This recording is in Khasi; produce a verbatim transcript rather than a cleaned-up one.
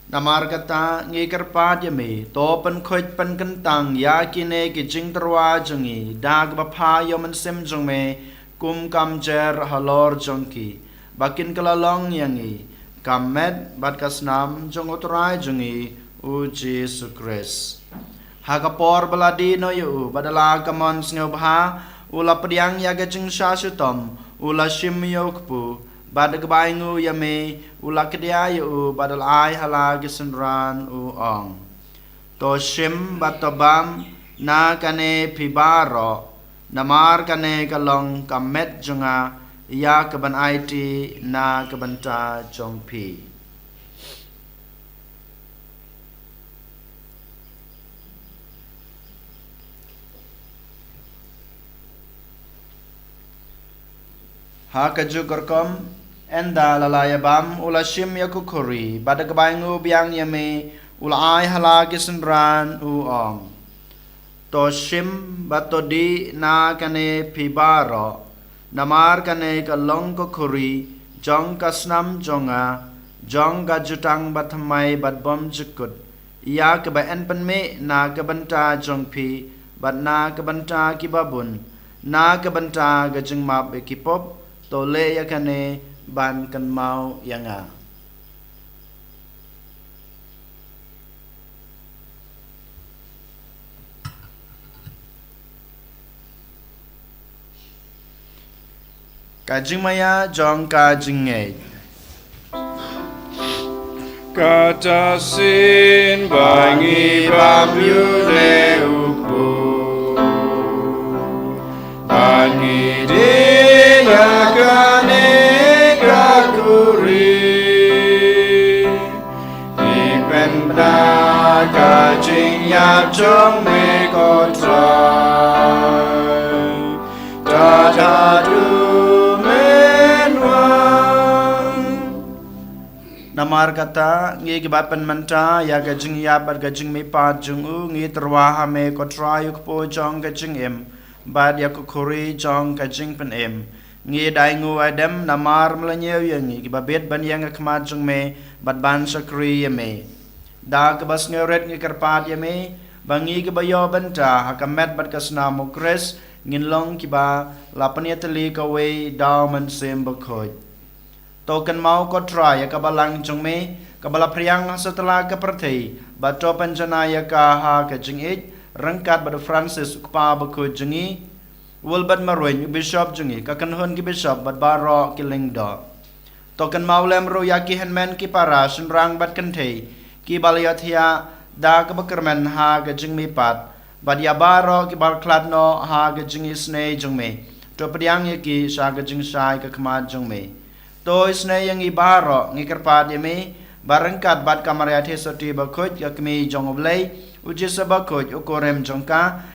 Namar kata ngi kyrpad ïa me, to pynkhuid pynkyntang ïa kine ki jingtyrwa jong ngi da kaba pha ïa u Mynsiem jong me, kum ka mjer halor jong ki, ba kin kylla long ïa ngi ka met bad ka snam jong u Trai jong ngi u Jisu Khrist. Ha ka por ba la die noh ïa u, bad da la ka mon sngewbha, u la pdiang ïa ka jingshah shitom, u la shim ïa u kpu, bad da kaba ainguh ïa me, u la kdiah ïa u, bad da la ai ha la ki synran u ong: To shim bad to bam na kane phi baroh, namar kane ka long ka met jong nga, ïa kaban aiti na ka bynta jong phi. Ha kajuh ka rukom, ynda la la ïa bam, u la shim ïa ka khuri, bad da kaba ainguh biang ïa me, u la ai ha la ki synran u ong: To shim bad to dih na kane phi baroh, namar kane ka long ka khuri jong ka snam jong nga, jong ka jutang bathymmai bad bymjukut, ïa kaba yn pynmih na ka bynta jong phi, bad na ka bynta kiba bun, na ka bynta ka jingmap ïa ki pop. To leh ïa kane ban kynmaw ïa nga. Ka jingmaïa jong ka jingngeit. Kata shisien ba ngi bam ïa une u kpu, ba ngi dih ïa kane ka khuri, ngi pynbna ka jingïap jong me, ko Trai, tad haduh men wan. Namar kata, ngi kiba pynmynta ïa ka jingïap bad ka jingmihpat jong u, ngi tyrwa ha me, ko Trai, u kpu jong ka jingim, bad ïa ka khuri jong ka jingpynim. Ngi da ainguh aidem namar me la ñiew ïa ngi kiba bit ban ïeng ha khmat jong me bad ban shakri ïa me. Da kaba sngewrit ngi kyrpad ïa me, ba ngi kiba ïoh bynta ha ka met bad ka snam u Khrist, ngin long kiba la pynïatylli kawei da u Mynsiem Bakhuid. To kynmaw, ko Trai, ïa ka balang jong me, kaba la phriang ha satlak ka pyrthei, bad to pynjanai ïa ka ha ka jingïeit, ryngkat bad u Francis u kpa bakhuid jong ngi, u Wilbert Marwein u bishop jong ngi, ka kynhun ki bishop bad baroh ki lyngdoh. To kynmaw lem ruh ïa ki hynmen ki para, shynrang bad kynthei, kiba la ïohthiah da kaba kyrmen ha ka jingmihpat, bad ïa baroh kiba la khlad noh ha ka jingisynei jong me. To pdiang ïa ki sha ka jingshai ka khmat jong me. To isynei ïa ngi baroh, ngi kyrpad ïa me, ba ryngkat bad ka Maria Theisotti bakhuid, ka Kmie jong u Blei, u Joseph bakhuid, u kurim jong ka,